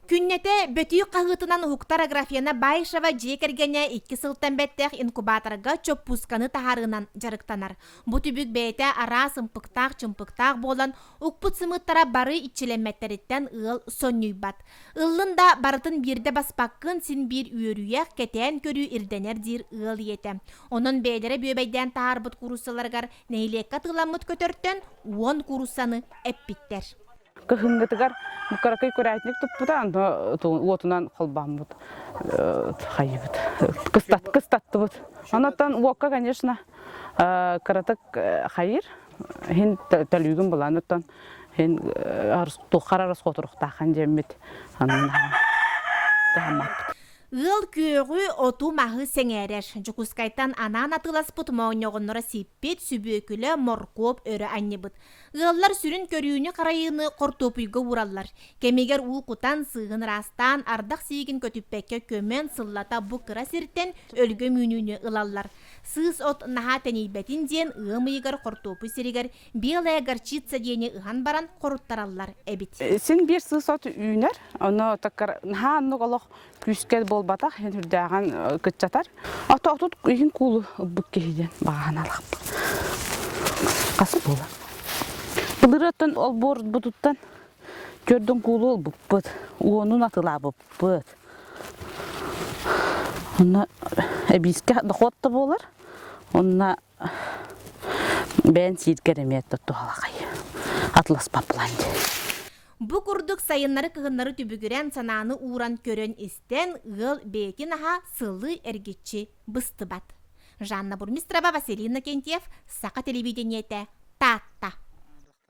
Күннэтэ бөтүүк хаһыытынан уһуктар Аграфена Баишева дьиэ кэргэнэ икки сылтан бэттэх инкубаторга чоппуусканы таһаарыынан дьарыктанар. Бу түбүк бэйэтэ араас ымпыктаах-чымпыктаах буолан, укпут сымыыттара бары иччилэммэттэриттэн ыал сонньуйбат. Ыллын да барытын биирдэ баспаккын син биир үөрүйэх, кэтээн көрүү ирдэнэр диир ыал ийэтэ. Онон бэйэлэрэ бүөбэйдээн таһаарбыт кууруссаларыгар нэһилиэккэ атыыламмыт көтөртөн 10 кууруссаны эппиттэр. Кыһыҥҥытыгар кыракый курятник туппута, онно уотунан холбооммут хайыбыт, кыстаттыбыт. Онон уокка, конечно, кыратык хайыр, хин төлүүгүн булан оттон хин туоххара расхотуруктаахан диэммит анан кыһаммаппыт. Ыал күөҕү, оту-маһы сэҥээрэр. Дьокуускайтан анаан атыыласпыт моонньоҕонноро сиппит, сүбүөкүлэ, моркуоп өрө анньыбыт. Ыаллар сүрүн көрүүнү-харайыыны хортуопуйга уураллар. Кэмигэр уу кутан, сыыһын ыраастаан, ардах сиигин көтүппэккэ көмөн, сыллата бу кыра сиртэн өлгөм үүнүүнү ылаллар. Сыыс от наһаа тэнийбэтин диэн ыам ыйыгар хортуопуй сиригэр белая горчица диэни ыһан баран хоруттараллар эбит. Син биир сыыс от үүнэр, ону таккар наһаа оннук олох күүскэ буолбатах, иһин үрдээҕин кыччатар. Ото отут иһин куулу ылбыт киһи диэн баҕаһын алахпыт. Хас буола. Былырыаттан олбуорбутуттан төрдүн куулу ылбыппыт, уонун атылаабыппыт. Онно эбиискэ дохуот да буолар, онно бэйэн сииргэр эмиэ туһалахай атласпаппылаан диэн. Бу курдук сайыннары-кыһыннары түбүгүрэн, санааны ууран көрөн-истэн, ыал бэйэтин аһа сылы эргиччи быстыбат. Жанна Бурмистрова, Василий Иннокентьев, Саха телевидениетэ, Таатта.